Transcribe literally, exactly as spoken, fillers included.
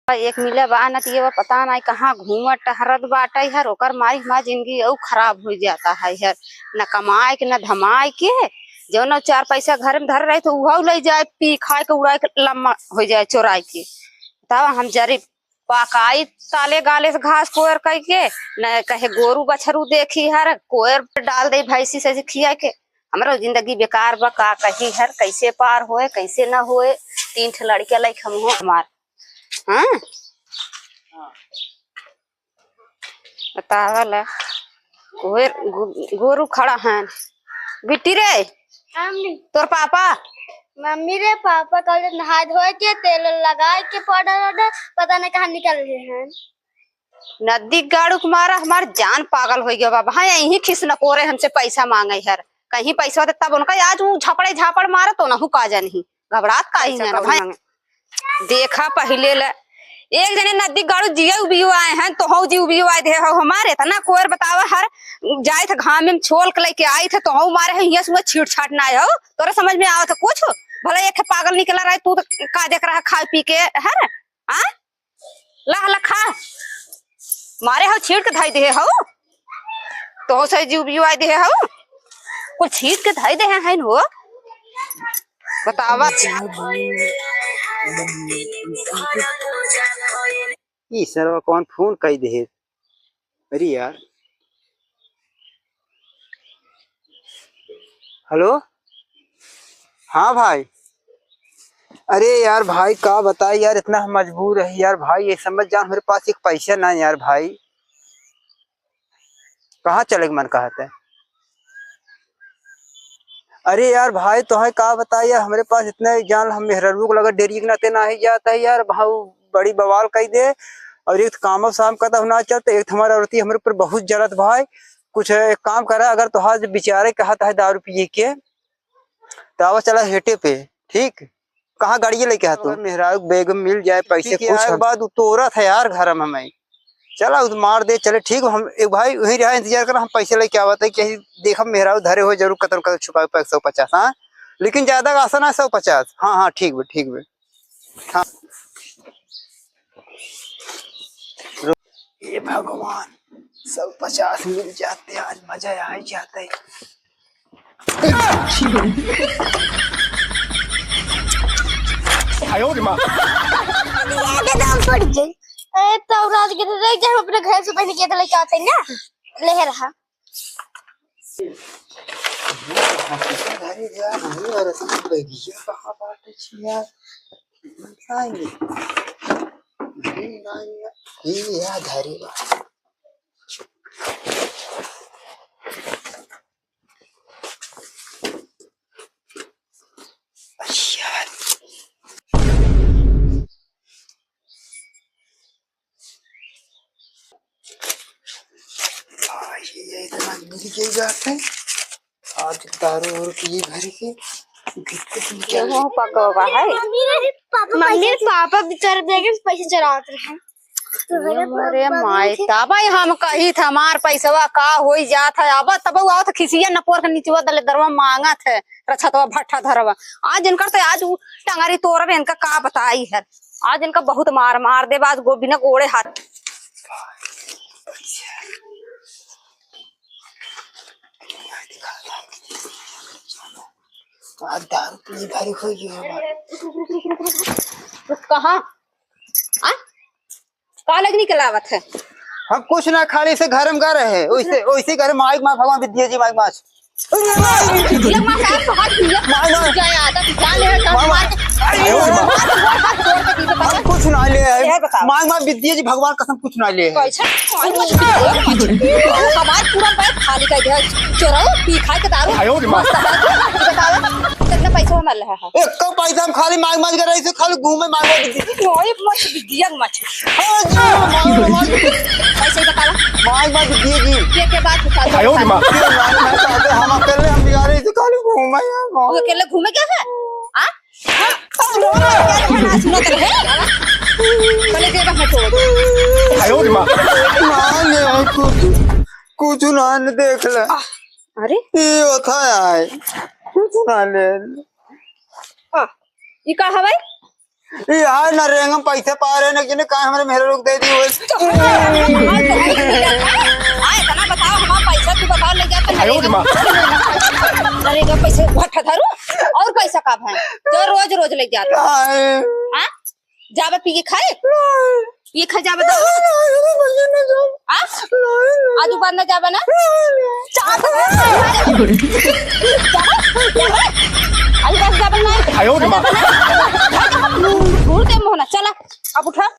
एक मिला बा नतिया, पता नाहीं कहाँ घूमत टहरत बाटइ हर, ओकर मारी हमार जिंदगी अउ खराब होइ जात हइ हर। न कमाए के, न धमाए के, जउन चार पैसा घर में धर रहे तो उहउ लइ जाए, पी खाए के, उड़ाए के, लम्मा होइ जाए चोराए के। तब हम जरी पकाई ताले गाले से घास कोयर कइ के, न कहे गोरू बछरू देखी हर, कोयर पे डाल दे भैंसी से खिया के। हमरो जिंदगी बेकार बा, का कही हर, कैसे पार होए, कैसे न होए। तीन ठे लड़के लइके हम हो हमार। हाँ? बतावा ला। कोयर गो-, गोरू खड़ा हन। बिट्टी रे, मम्मी। तोर पापा? मम्मी रे, पापा कल नहाए धोए के, तेल लगाए के, पाउडर वाउडर, पता नहीं कहाँ निकल गए हैं। नदी गाड़ू के मारा हमार जान पागल होइ गया बाबा। हाँ, यहीं खिस नकोरे हमसे पैसा मांगे हर। कहीं पैसा दे तब उनका आज ऊ झपड़े झापड़ मारे तो नहु का जानही। घबरात का ही पैसा ना कब भाई। मांगे? देखा पहिले ले, एक जने नदी गाड़ू जियो बियो आए हैं, तोहू जियो बियो आए दे हो हमारे। इतना कोयर बतावा हर, जाए थे घाम में छोल के लेके आई थे, तोहू मारे है, हियां से हुआं छीट छाट ना आए हो। तोरे समझ में आवत है कुछ? भला एक ठे पागल निकला रहे, तू तो का देख रहा खाए पी के हर, हाँ? ला, ला, खा। मारे हउ, छीट के धइ देहे हउ। तोहू से जिउ बिउ आइ देहे हउ। कुल छीट के धइ देहे हइन हो। बतावा। ई सरवा कौन फोन कइ देहे? अरे यार। हेलो, हाँ भाई। अरे यार भाई, का बताई यार, इतना हम मजबूर है यार भाई, ये समझ जा, हमरे पास एक पैसा ना यार भाई। कहाँ चले के मन कहत है? अरे यार भाई, तोहे का बताई यार, हमरे पास इतना ही जान, हम मेहररुओ के लगे डेरिये के नाते नाही जात है यार, भाऊ बड़ी बवाल कइ दे। और एक तो कामो साम का तो ना चलते, एक तो हमार औरती हमरे ऊपर बहुत जलत भाई। कुछ एक काम करा, अगर तोहार जब बिचारे कहत है दारू पिए के, तो आवा चला हेटे पे, ठीक? कहाँ गाड़िए लेके आ तू? अगर मेहरारू के बैग में मिल जाए पैसे, ठीक है, कुछ आए हम बाद उ तोरत है यार घर में हमें। चला, उ तो मार दे, चले, ठीक, हम एक भाई वहीं रहा, इंतजार कर, हम पैसे लेके आवत है, कहीं देखब मेहरारू धरे हो, जरूर कतन कतन छुपावे पैक सौ पचास, हाँ, लेकिन ज्यादा का आसा ना, सौ पचास, हाँ, हाँ, ठीक बे, ठीक बे, हाँ। हे भगवान, सौ पचास मिल जाते, आज मजा आ ही जाते। आयो रे माँ। ये तो दाम पड़ गई। ए, तो रात के तो देख, हम अपने घर से पहले गए थे, लेके आते हैं ना, ले रहा। घरे जा, नहीं, और असली बैगिया कहाँ बाटे छी यार? नहीं, नहीं, नहीं, ये यार घरे बा। अच्छा। आ, ये इतना मिल गई बात है। आज दारू और पिए भर के दिक्कत निकल गेहूं पकवा है। मम्मी रे, पापा मम्मी रे, पापा बेचारे बैग से पैसे चुरावत रहे। ये मोरे माई, तब ही हम कही था, हमार पैसवा का होई जात है। अब तब आवत खिसिया नपोर के निचवा दले दरवा मांगत है, रछतवा भट्ठा धरवा। आज इनकर तो आज उ टंगरी तोरब, इनका का बताई है। आज इनका बहुत मार, मार देब, आज गो-, बिना गोड़े हाथ। आज दारू पी भारी हो गई हो। कहाँ? आ? का लगनी के लावत है? हम कुछ ना, खाली से घर में गा रहे हैं। ओइसे, ओइसे घर में माइक माँ भगवान विद्या जी माइक माँ। विद्या माँ साहब, बहुत विद्या माँ, माँ। जय आता, तू जान ले, माँ, माँ। मार के, अरे, मार के, मार के, मार के, तोड़ के पीछे हम पकड़। कुछ ना ले आए। ये बताओ। माँ, माँ, विद्या जी, भगवान कसम, कुछ ना ले आए। कैसे? मार मत, विद्या मत। हमार पूरा बैग खाली कर दिया। चोराओ, पी खाए के दारू। आयो रे माँ। मस्त है। बताओ, कितना पैसा हमारे लगा है? एको पैसा हम खाली मांग मांग के रही से, खाली घूमे मांगे दीदी। ओए मत विद्या मत। हाँ, जी, मांग मांग। पैसे बताओ। मांग मांग दीदी। के, के बात बता दो। आयो रे माँ। ये मांग मांग के हम अकेले हम जा रहे थे, खाली घूमे यार, माँ। तू अकेले घूमे क्या है? हाँ? हाँ? सुनत रहे। पहले जेब में तोड़। आयो रे माँ। ना ले आए कुछ, कुछ ना ने देख ले। अरे? ये होता है, कुछ ना ले। हाँ, ई का हवै? यार, ना रेंगम पैसे पा रहे, ना किने काहे हमरे मेहरा लोग दे दी होए। तो हाँ, हाँ, हाँ, हाँ, हाँ, इतना बताओ, हमारा पैसा तू बताओ, ले जाता ना आयो रे माँ। अरे, का पैसे भट्ठा धरू, और पैसा का भाई? तो रोज, रोज ले जाता। हाय। हाँ? जाबे पी के खाए? ये खा जाबे तो। हाँ? आज उ बाद ना जाबे ना? चाप। अरे बस जाबे ना। आयो रे माँ। घूर दे मोहना, चला। अब उठा।